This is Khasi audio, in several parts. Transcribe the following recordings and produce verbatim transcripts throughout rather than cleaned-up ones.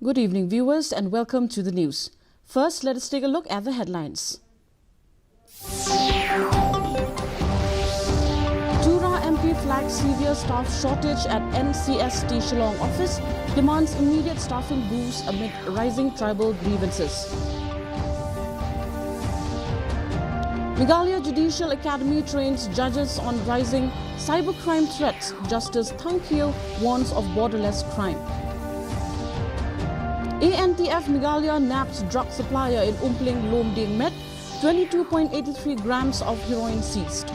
Good evening, viewers, and welcome to the news. First, let us take a look at the headlines. Tura M P flags severe staff shortage at N C S T Shillong office, demands immediate staffing boost amid rising tribal grievances. Meghalaya Judicial Academy trains judges on rising cybercrime threats, Justice Thang Khiew warns of borderless crime. A N T F Meghalaya nabs drug supplier in Umpling Lumdieng Met, twenty-two point eight three grams of heroin seized.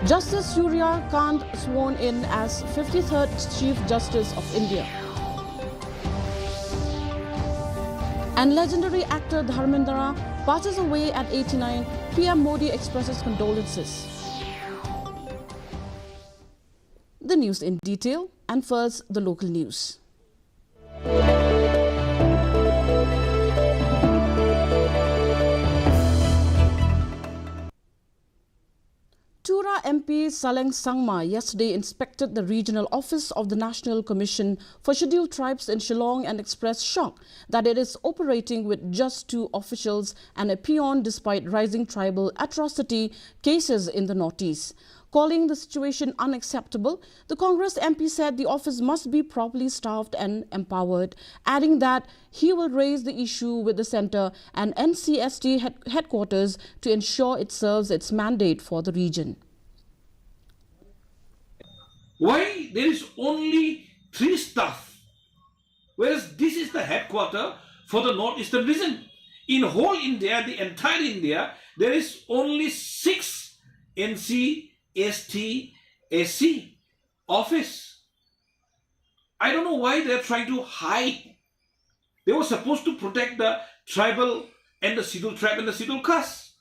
Justice Surya Kant sworn in as fifty-third Chief Justice of India. And legendary actor Dharmendra passes away at eighty-nine, P M Modi expresses condolences. The news in detail, and first, the local news. Tura M P Saleng Sangma yesterday inspected the regional office of the National Commission for Scheduled Tribes in Shillong and expressed shock that it is operating with just two officials and a peon despite rising tribal atrocity cases in the Northeast. Calling the situation unacceptable, the Congress M P said the office must be properly staffed and empowered, adding that he will raise the issue with the centre and N C S T head- headquarters to ensure it serves its mandate for the region. Why there is only three staff, whereas this is the headquarter for the Northeastern region. In whole India, the entire India, there is only six N C S T S C office. I don't know why they are trying to hide. They were supposed to protect the tribal and the scheduled tribe and the scheduled caste.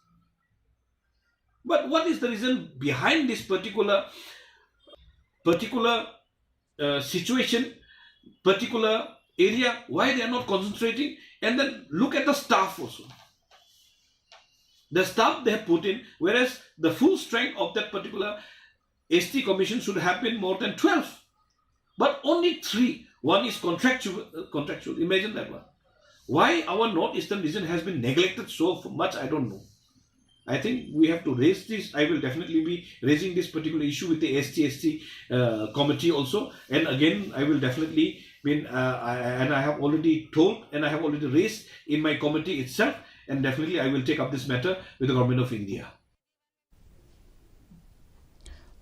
But what is the reason behind this particular particular uh, situation, particular area? Why they are not concentrating? And then look at the staff also. The staff they have put in, whereas the full strength of that particular S T commission should have been more than twelve, but only three. One is contractual. Uh, contractual. Imagine that one. Why our northeastern region has been neglected so much, I don't know. I think we have to raise this. I will definitely be raising this particular issue with the S T S T uh, committee also. And again, I will definitely been uh, I, and I have already told and I have already raised in my committee itself. And definitely, I will take up this matter with the government of India.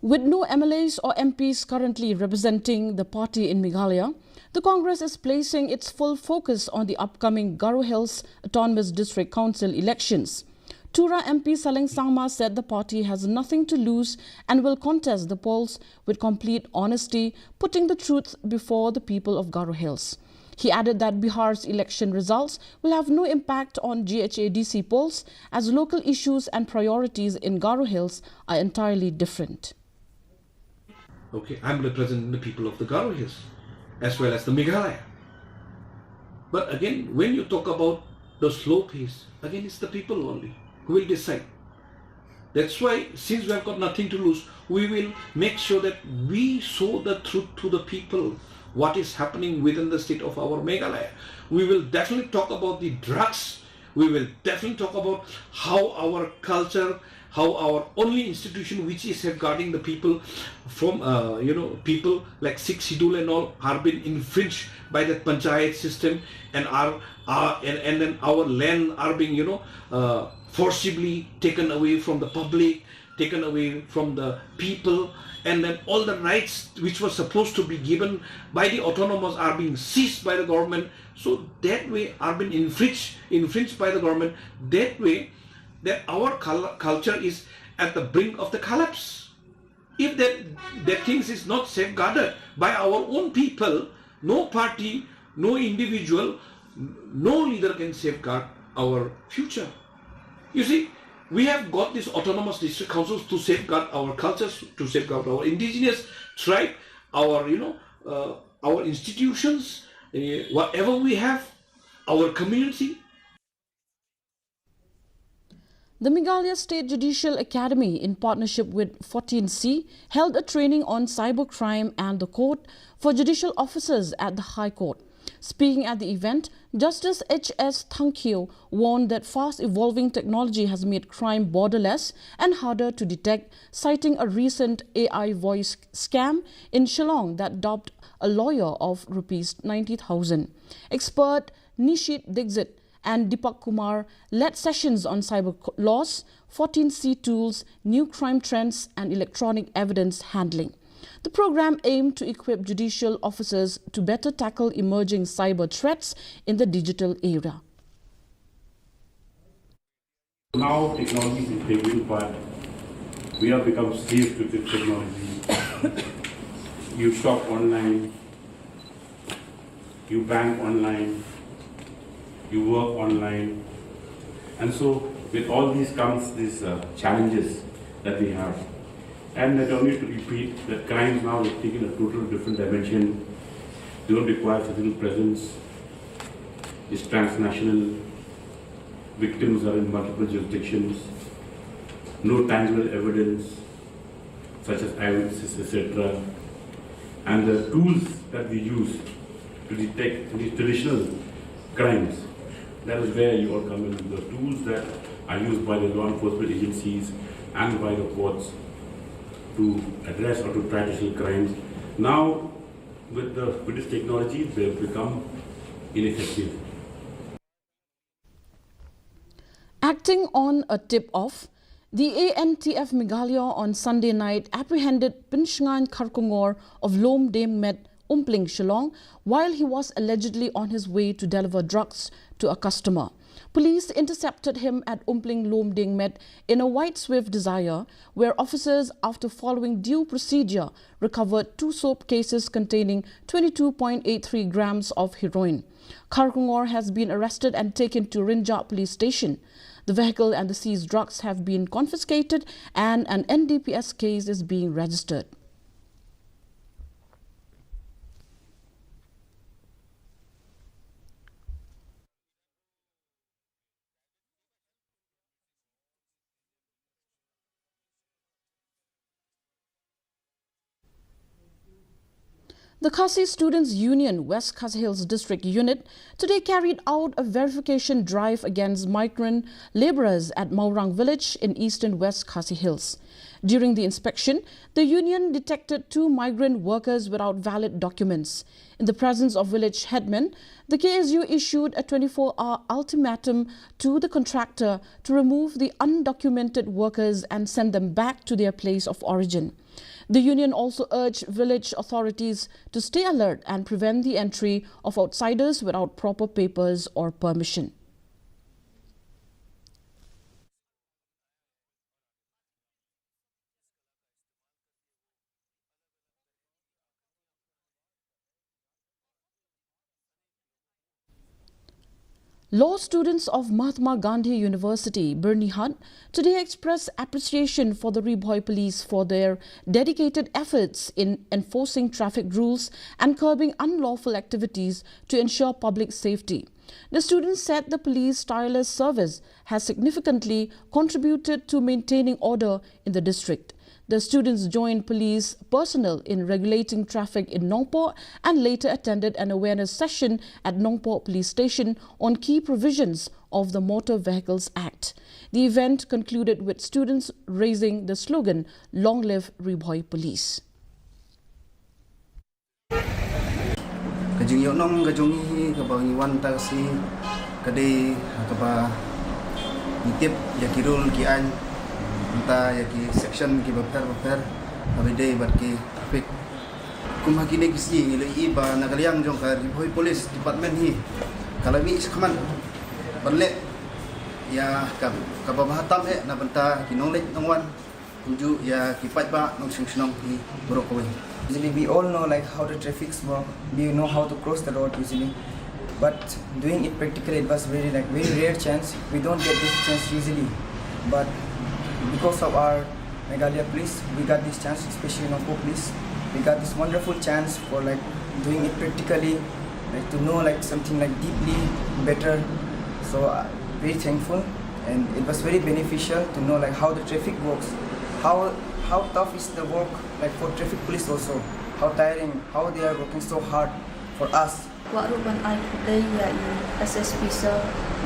With no M L As or M Ps currently representing the party in Meghalaya, the Congress is placing its full focus on the upcoming Garo Hills Autonomous District Council elections. Tura M P Saleng Sangma said the party has nothing to lose and will contest the polls with complete honesty, putting the truth before the people of Garo Hills. He added that Bihar's election results will have no impact on G H A D C polls as local issues and priorities in Garo Hills are entirely different. Okay, I'm representing the people of the Garo Hills as well as the Meghalaya. But again, when you talk about the slow pace, again, it's the people only who will decide. That's why, since we have got nothing to lose, we will make sure that we show the truth to the people what is happening within the state of our Meghalaya. We will definitely talk about the drugs. We will definitely talk about how our culture, how our only institution which is safeguarding the people from, uh, you know, people like Sixth Schedule and all are being infringed by that panchayat system and are, are and, and then our land are being, you know, uh, forcibly taken away from the public, taken away from the people, and then all the rights which were supposed to be given by the autonomous are being seized by the government. So that way are being infringed, infringed by the government. That way, that our cul- culture is at the brink of the collapse. If that that things is not safeguarded by our own people, no party, no individual, no leader can safeguard our future. You see, we have got these autonomous district councils to safeguard our cultures, to safeguard our indigenous tribe, our, you know, uh, our institutions, uh, whatever we have, our community. The Meghalaya State Judicial Academy, in partnership with fourteen C, held a training on cybercrime and the court for judicial officers at the High Court. Speaking at the event, Justice H S Thangkhiew warned that fast evolving technology has made crime borderless and harder to detect, citing a recent A I voice scam in Shillong that dubbed a lawyer of rupees ninety thousand. Expert Nishit Dixit and Deepak Kumar led sessions on cyber co- laws, fourteen C tools, new crime trends, and electronic evidence handling. The program aimed to equip judicial officers to better tackle emerging cyber threats in the digital era. Now technology is integral part. We have become safe with this technology. You shop online, you bank online, you work online. And so with all these comes these uh, challenges that we have. And I don't need to repeat that crimes now have taken a total different dimension. They don't require physical presence. It's transnational. Victims are in multiple jurisdictions. No tangible evidence, such as eyewitnesses, et cetera. And the tools that we use to detect these traditional crimes, that is where you all come in. The tools that are used by the law enforcement agencies and by the courts to address or to try traditional crimes. Now, with the with this technology, they've become ineffective. Acting on a tip off, the A N T F Meghalaya on Sunday night apprehended Pinshngain Kharkongor of Lomdengmet, Umpling, Shillong, while he was allegedly on his way to deliver drugs to a customer. Police intercepted him at Umpling Lomdengmet in a white Swift Desire, where officers, after following due procedure, recovered two soap cases containing twenty-two point eight three grams of heroin. Kharkongor has been arrested and taken to Rynjah Police Station. The vehicle and the seized drugs have been confiscated and an N D P S case is being registered. The Khasi Students Union West Khasi Hills District Unit today carried out a verification drive against migrant labourers at Maurang village in eastern West Khasi Hills. During the inspection, the union detected two migrant workers without valid documents. In the presence of village headmen, the K S U issued a twenty-four hour ultimatum to the contractor to remove the undocumented workers and send them back to their place of origin. The union also urged village authorities to stay alert and prevent the entry of outsiders without proper papers or permission. Law students of Mahatma Gandhi University, Byrnihat, today expressed appreciation for the Ri Bhoi Police for their dedicated efforts in enforcing traffic rules and curbing unlawful activities to ensure public safety. The students said the police tireless service has significantly contributed to maintaining order in the district. The students joined police personnel in regulating traffic in Nongpoh and later attended an awareness session at Nongpoh Police Station on key provisions of the Motor Vehicles Act. The event concluded with students raising the slogan, "Long live Ri Bhoi Police." Ka jingïohnong ka jong ngi hi kaba ngi wan mynta ka sngi ka dei ha kaba ngi tip ïa ki rule ki aiñ mynta ïa ki section kiba bapher bapher haba ïadei bad ki traffic. Kum ha kine ki sngi ngi la ïohi ba na ka liang jong ka Ri Bhoi Police Department hi ka la mih shakhmat ban leh ïa ka kaba bha tam eh na bynta ki nongleit nongwan. Kumjuh ïa ki paidbah nongshong shnong hi baroh kawei. Usually we all know like how the traffics work. We know how to cross the road usually. But doing it practically, it was very like very rare chance. We don't get this chance usually. But because of our Meghalaya police, we got this chance, especially Nongpoh police. We got this wonderful chance for like doing it practically, like to know like something like deeply better. So uh, very thankful, and it was very beneficial to know like how the traffic works, how how tough is the work like for traffic police also, how tiring, how they are working so hard for us. Kwah ruh ban ai khublei ïa i S S P sir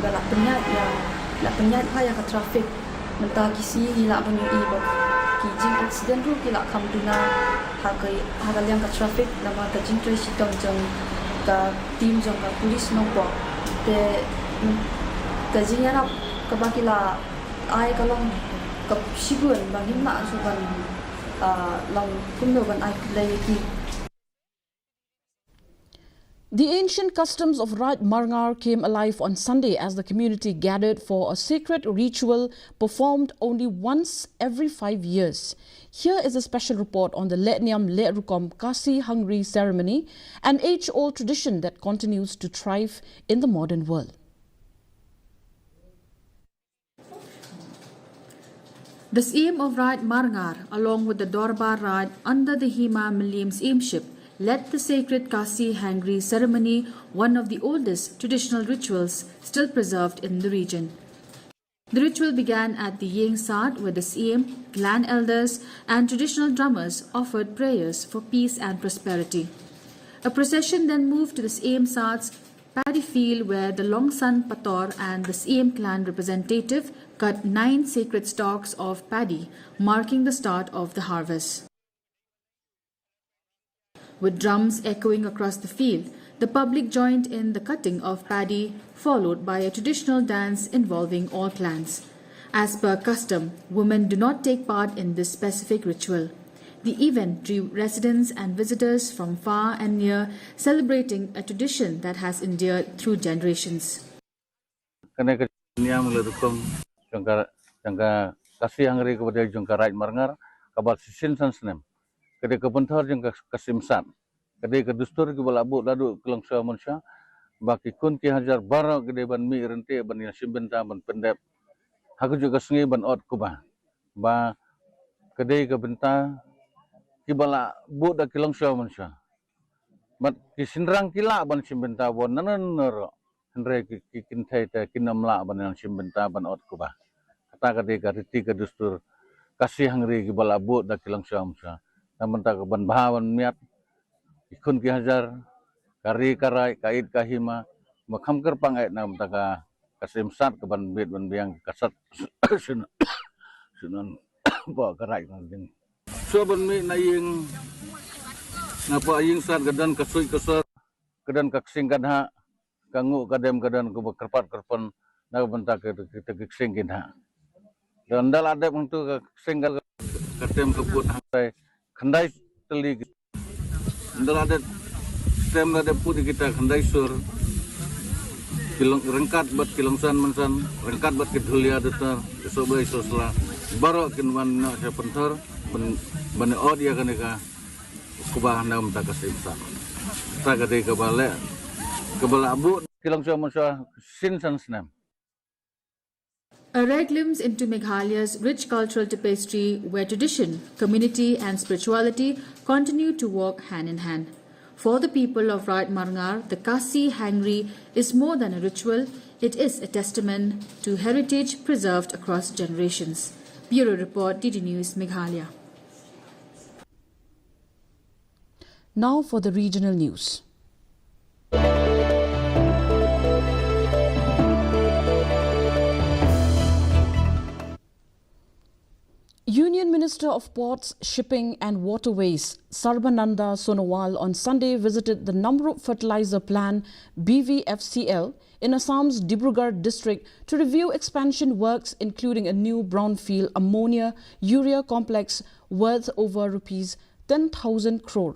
ba la pynïaid ïa, la pynïaid bha ïa ka traffic. Mynta ki sngi ngi lah ban ïohi ba ki jing accident ruh ki lah kham duna ha ka, ha ka liang ka traffic namar ka jingtrei shitom jong ka team jong ka police Nongpoh. Te, mm, ka jingïarap kaba ki la ai ka long ka shibun ba ngim lah shuh ban, ah, long kumno ban ai khublei ïa ki. The ancient customs of Raid Marngar came alive on Sunday as the community gathered for a sacred ritual performed only once every five years. Here is a special report on the Lehniam Lehrukom Kasi Hungry ceremony, an age-old tradition that continues to thrive in the modern world. The Syiem of Raid Marngar, along with the Dorbar Raid under the Hima Mylliem Syiemship, led the sacred Kasi Hangri ceremony, one of the oldest traditional rituals still preserved in the region. The ritual began at the Ïing Sad, where the Syiem, clan elders, and traditional drummers offered prayers for peace and prosperity. A procession then moved to the Syiem Sad's paddy field, where the Longsan Pator and the Syiem clan representative cut nine sacred stalks of paddy, marking the start of the harvest. With drums echoing across the field, the public joined in the cutting of paddy, followed by a traditional dance involving all clans. As per custom, women do not take part in this specific ritual. The event drew residents and visitors from far and near, celebrating a tradition that has endured through generations. Kane ka niam le rukom jong ka, jong ka Kasi Hangri kaba dei jong ka Raid Marngar, kaba shisien san snem. Ka dei ka pynthor jong ka, ka Syiem Sad. Ka dei ka dustur kiba la buh naduh ki longshuwa mynshuwa, ba ki khun ki hajar baroh ki dei ban mih ryntih ban ïashim bynta ban pyndep ha kajuh ka sngi ban ot kuba. Ba ka dei ka bynta kiba la buh da ki longshuwa mynshuwa. Bad ki shynrang ki lah ban shim bynta bun nangne nangne ruh. Hynrei ki, ki kynthei te kin ym lah ban ïashim bynta ban ot kuba. Kata ka dei ka riti ka dustur Kasi Hangri kiba la buh da ki longshuwa mynshuwa. Na bynta ka ban bha ban miat ki khun ki hajar, ka ri ka raid, ka ïit ka hima, ba kham kyrpang eh na bynta ka, ka Syiem Sad ka ban bit ban biang ka Sad shnong, shnong ba ka raid ka ding. Shuwa ban mih na ïing, na poh Ïing Sad ka don ka suit ka sor, ka don ka ksing ka dhah, ka nguh ka dem ka don kaba kyrpad kyrpon na ka bynta ka, ka, ka, ka ksing ki dhah. Don da la dep hangtu ka ksing ka, ka tem ka put hangtai khyndai tylli ki. Don da la dep tem la dep put kita khyndai sur. Ki long, ryngkat bad ki longsan mynsan, ryngkat bad ki dhulia datar, ki sohblei sohsla. Baroh kin wan noh sha pynthor ban, ban ot ïa kane ka kuba na bynta ka Syiem Sad. Kata ka dei kaba leh, kaba la buh ki longshuwa mynshuwa shisien san snem. A rare glimpse into Meghalaya's rich cultural tapestry, where tradition, community, and spirituality continue to walk hand in hand. For the people of Raid Marngar, the Kasi Hangri is more than a ritual, it is a testament to heritage preserved across generations. Bureau Report, D D News, Meghalaya. Now for the regional news. Union Minister of Ports, Shipping and Waterways, Sarbananda Sonowal, on Sunday visited the Namrup Fertilizer Plant, B V F C L, in Assam's Dibrugarh district to review expansion works, including a new brownfield ammonia urea complex worth over rupees ten thousand crore.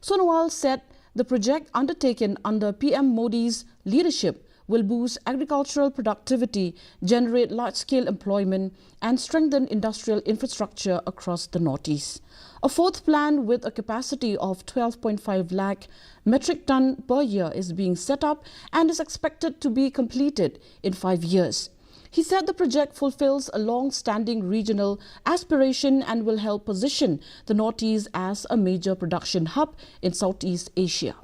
Sonowal said the project, undertaken under P M Modi's leadership, will boost agricultural productivity, generate large-scale employment, and strengthen industrial infrastructure across the Northeast. A fourth plant with a capacity of twelve point five lakh metric ton per year is being set up and is expected to be completed in five years. He said the project fulfills a long-standing regional aspiration and will help position the Northeast as a major production hub in Southeast Asia.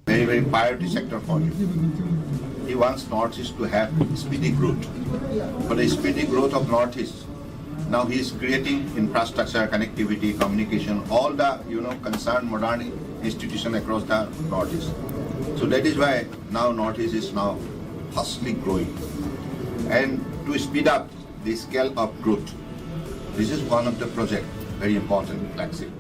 Very, very priority sector for him. He wants Northeast to have speedy growth. For the speedy growth of Northeast, now he is creating infrastructure, connectivity, communication, all the, you know, concern, modern institution across the Northeast. So that is why now Northeast is now fastly growing. And to speed up the scale of growth, this is one of the project very important, flagship.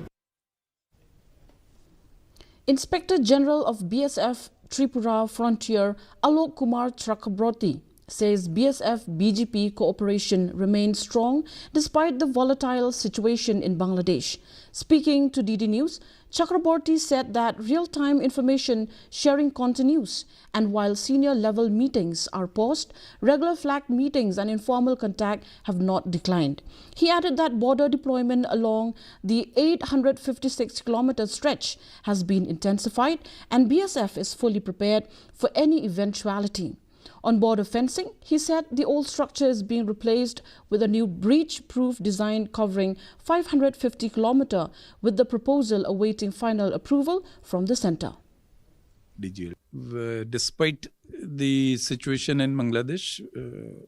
Inspector General of B S F Tripura Frontier Alok Kumar Chakraborty says B S F B G P cooperation remains strong despite the volatile situation in Bangladesh. Speaking to D D News, Chakraborty said that real-time information sharing continues, and while senior level meetings are paused, regular flag meetings and informal contact have not declined. He added that border deployment along the eight hundred fifty-six kilometer stretch has been intensified, and B S F is fully prepared for any eventuality. On border fencing, he said the old structure is being replaced with a new breach-proof design covering five hundred fifty kilometer, with the proposal awaiting final approval from the centre. D G L. Uh, despite the situation in Bangladesh, uh,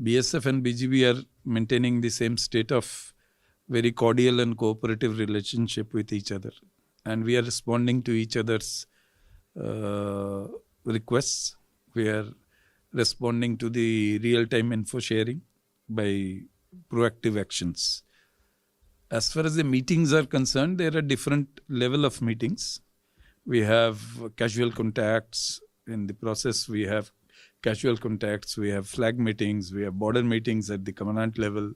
B S F and B G B are maintaining the same state of very cordial and cooperative relationship with each other. And we are responding to each other's uh, requests. We are responding to the real-time info sharing by proactive actions. As far as the meetings are concerned, there are different level of meetings. We have casual contacts. In the process, we have casual contacts, we have flag meetings, we have border meetings at the commandant level.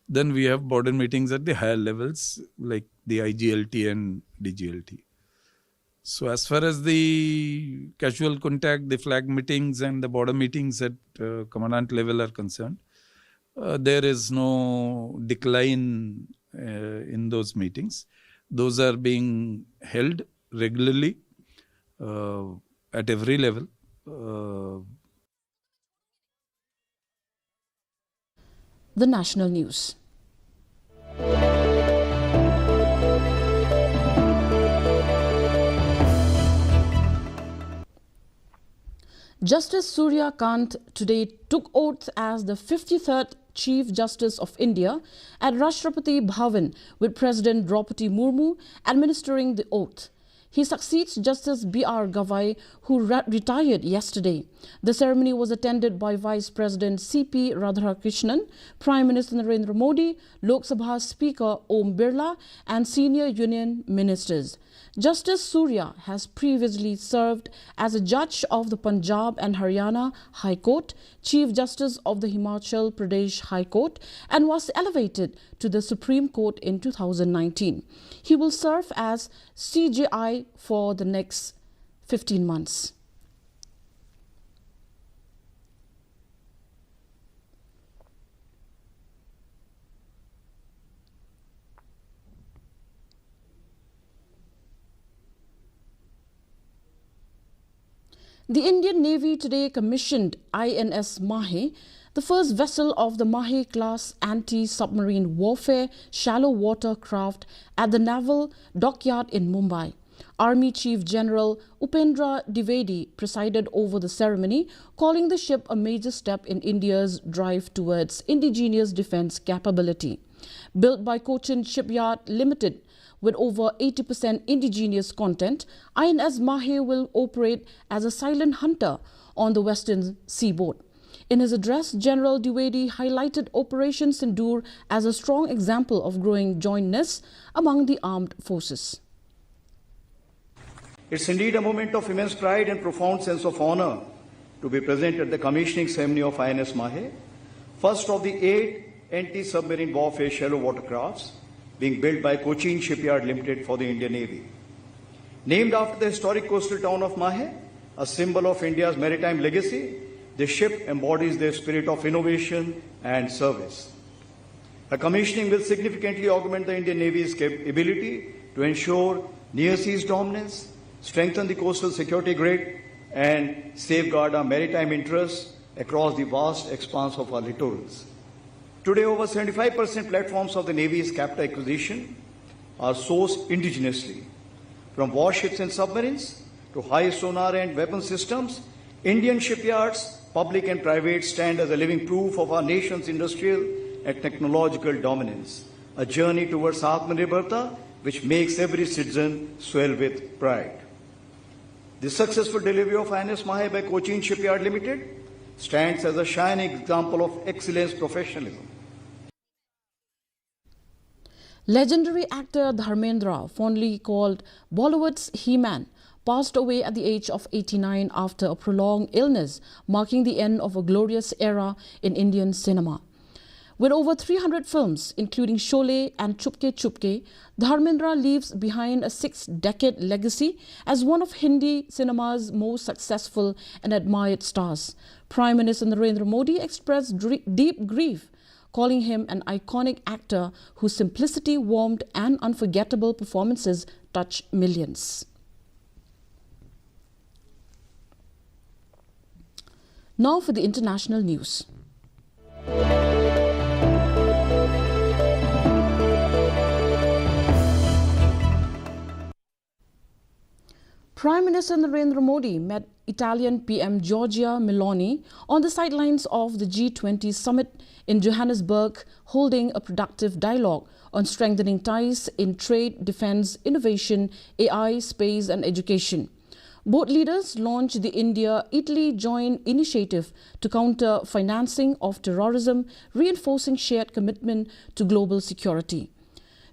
Then we have border meetings at the higher levels, like the I G L T and D G L T. So as far as the casual contact, the flag meetings and the border meetings at uh, commandant level are concerned, uh, there is no decline uh, in those meetings. Those are being held regularly uh, at every level. Uh, The national news. Justice Surya Kant today took oath as the fifty-third Chief Justice of India at Rashtrapati Bhavan, with President Droupadi Murmu administering the oath. He succeeds Justice B R Gavai, who ra- retired yesterday. The ceremony was attended by Vice President C P Radhakrishnan, Prime Minister Narendra Modi, Lok Sabha Speaker Om Birla, and senior union ministers. Justice Surya has previously served as a judge of the Punjab and Haryana High Court, Chief Justice of the Himachal Pradesh High Court, and was elevated to the Supreme Court in two thousand nineteen. He will serve as C J I for the next fifteen months. The Indian Navy today commissioned I N S Mahe, the first vessel of the Mahe class anti submarine warfare shallow water craft, at the naval dockyard in Mumbai. Army Chief General Upendra Dwivedi presided over the ceremony, calling the ship a major step in India's drive towards indigenous defense capability. Built by Cochin Shipyard Limited, with over eighty percent indigenous content, I N S Mahe will operate as a silent hunter on the western seaboard. In his address, General Dwivedi highlighted Operation Sindoor as a strong example of growing jointness among the armed forces. It's indeed a moment of immense pride and profound sense of honor to be present at the commissioning ceremony of I N S Mahe, first of the eight anti-submarine warfare shallow water crafts being built by Cochin Shipyard Limited for the Indian Navy. Named after the historic coastal town of Mahe, a symbol of India's maritime legacy, the ship embodies the spirit of innovation and service. Her commissioning will significantly augment the Indian Navy's cap- ability to ensure near seas dominance, strengthen the coastal security grid, and safeguard our maritime interests across the vast expanse of our littorals. Today, over seventy-five percent platforms of the Navy's capital acquisition are sourced indigenously. From warships and submarines to high sonar and weapon systems, Indian shipyards, public and private, stand as a living proof of our nation's industrial and technological dominance. A journey towards Atmanirbharta which makes every citizen swell with pride. The successful delivery of I N S Mahe by Cochin Shipyard Limited stands as a shining example of excellence professionalism. Legendary actor Dharmendra, fondly called Bollywood's He-Man, passed away at the age of eighty-nine after a prolonged illness, marking the end of a glorious era in Indian cinema. With over three hundred films, including Sholay and Chupke Chupke, Dharmendra leaves behind a six-decade legacy as one of Hindi cinema's most successful and admired stars. Prime Minister Narendra Modi expressed dre- deep grief, calling him an iconic actor whose simplicity, warmth, and unforgettable performances touch millions. Now for the international news. Prime Minister Narendra Modi met Italian P M Giorgia Meloni on the sidelines of the G twenty summit in Johannesburg, holding a productive dialogue on strengthening ties in trade, defense, innovation, A I, space, and education. Both leaders launched the India-Italy joint initiative to counter financing of terrorism, reinforcing shared commitment to global security.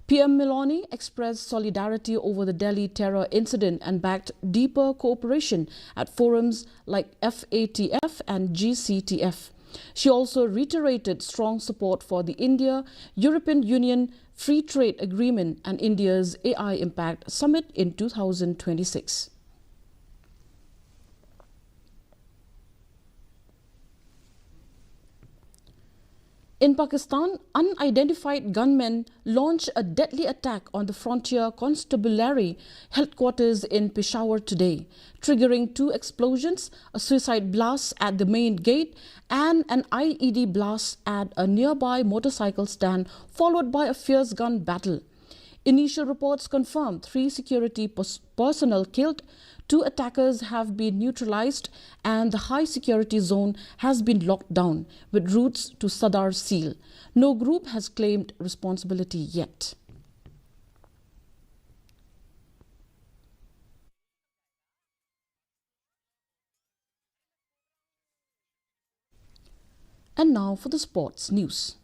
P M Meloni expressed solidarity over the Delhi terror incident and backed deeper cooperation at forums like F A T F and G C T F. She also reiterated strong support for the India European Union Free Trade Agreement and India's A I Impact Summit in two thousand twenty-six. In Pakistan, unidentified gunmen launched a deadly attack on the Frontier Constabulary headquarters in Peshawar today, triggering two explosions, a suicide blast at the main gate and an I E D blast at a nearby motorcycle stand, followed by a fierce gun battle. Initial reports confirm three security pers- personnel killed, two attackers have been neutralized, and the high security zone has been locked down, with routes to Sadar sealed. No group has claimed responsibility yet. And now for the sports news.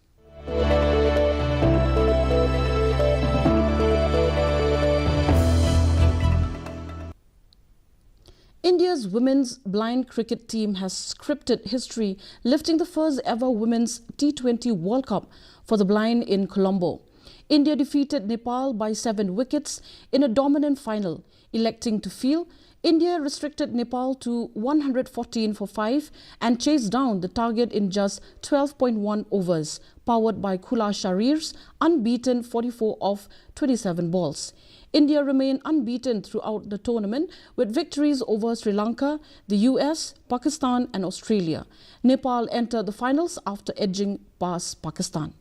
India's women's blind cricket team has scripted history, lifting the first ever women's T twenty World Cup for the blind in Colombo. India defeated Nepal by seven wickets in a dominant final. Electing to field, India restricted Nepal to one hundred fourteen for five and chased down the target in just twelve point one overs, powered by Khula Sharir's unbeaten forty-four off twenty-seven balls. India remained unbeaten throughout the tournament, with victories over Sri Lanka, the U S, Pakistan, and Australia. Nepal entered the finals after edging past Pakistan.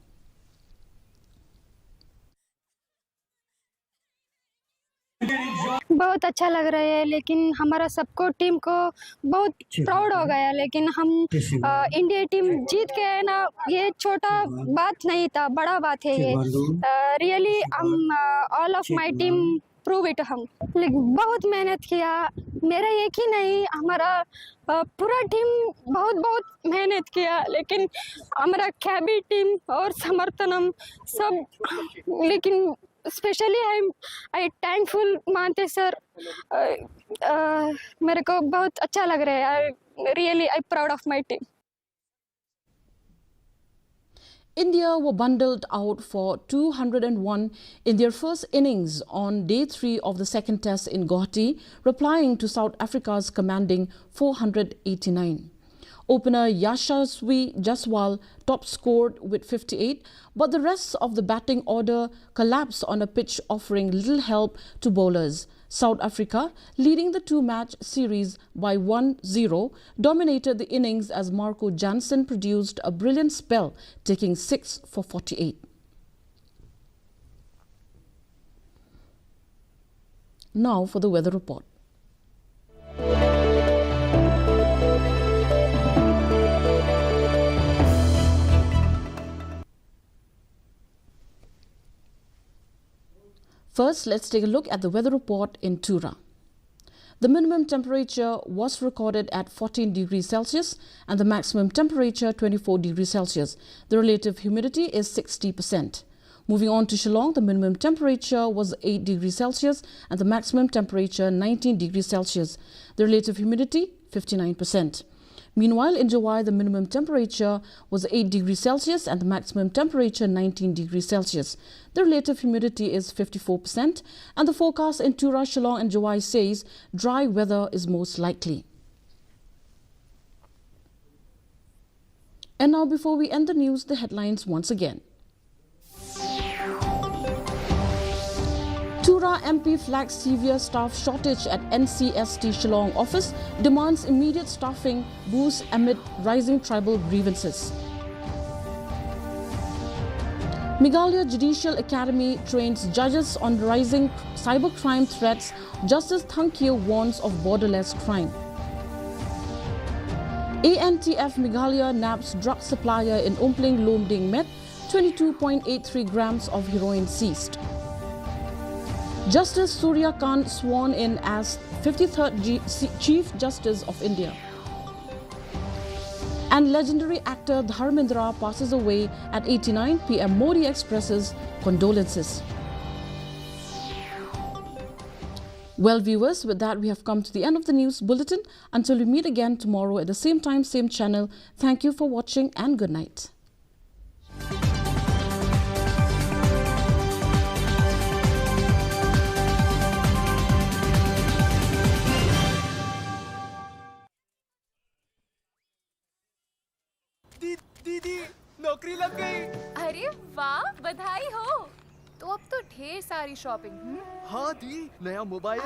बहुत अच्छा लग रहा है, लेकिन हमारा सबको, टीम को बहुत प्राउड हो गया। लेकिन हम, अ, इंडिया टीम जीत के, है ना, ये छोटा बात नहीं था, बड़ा बात है ये। Uh, really, hmm, uh, all of my team prove it hmm. लेकिन बहुत मेहनत किया, मेरा एक ही नहीं, हमारा, अ, पूरा टीम बहुत, बहुत मेहनत किया, लेकिन हमारा कैबी टीम और समर्थनम सब, लेकिन स्पेशली आई, आई थैंकफुल मानते सर। अ, अ, मेरे को बहुत अच्छा लग रहा है। I really, I proud of my team. India were bundled out for two hundred and one in their first innings on day three of the second test in Guwahati, replying to South Africa's commanding four hundred eighty-nine. Opener Yashasvi Jaiswal top scored with fifty-eight, but the rest of the batting order collapsed on a pitch offering little help to bowlers. South Africa, leading the two-match series by one zero, dominated the innings as Marco Jansen produced a brilliant spell, taking six for forty-eight. Now for the weather report. First, let's take a look at the weather report in Tura. The minimum temperature was recorded at fourteen degrees Celsius and the maximum temperature twenty-four degrees Celsius. The relative humidity is sixty percent. Moving on to Shillong, the minimum temperature was eight degrees Celsius and the maximum temperature nineteen degrees Celsius. The relative humidity, fifty-nine percent. Meanwhile, in Jowai, the minimum temperature was eight degrees Celsius and the maximum temperature nineteen degrees Celsius. The relative humidity is fifty-four percent, and the forecast in Tura, Shillong, and Jowai says dry weather is most likely. And now, before we end the news, the headlines once again. Tura M P flags severe staff shortage at N C S T Shillong office, demands immediate staffing boost amid rising tribal grievances. Meghalaya Judicial Academy trains judges on rising cybercrime threats, Justice Thangkhiew warns of borderless crime. A N T F Meghalaya nabs drug supplier in Umpling Lumdieng Met, twenty-two point eight three grams of heroin seized. Justice Surya Kant sworn in as fifty-third G- C- Chief Justice of India. And legendary actor Dharmendra passes away at eighty-nine, P M Modi expresses condolences. Well, viewers, with that, we have come to the end of the news bulletin. Until we meet again tomorrow at the same time, same channel, thank you for watching and good night. दी-, दीदी, नौकरी लग गई। अरे वाह, बधाई हो। तो अब तो ढेर सारी शॉपिंग। हम्म? हाँ दी, नया मोबाइल।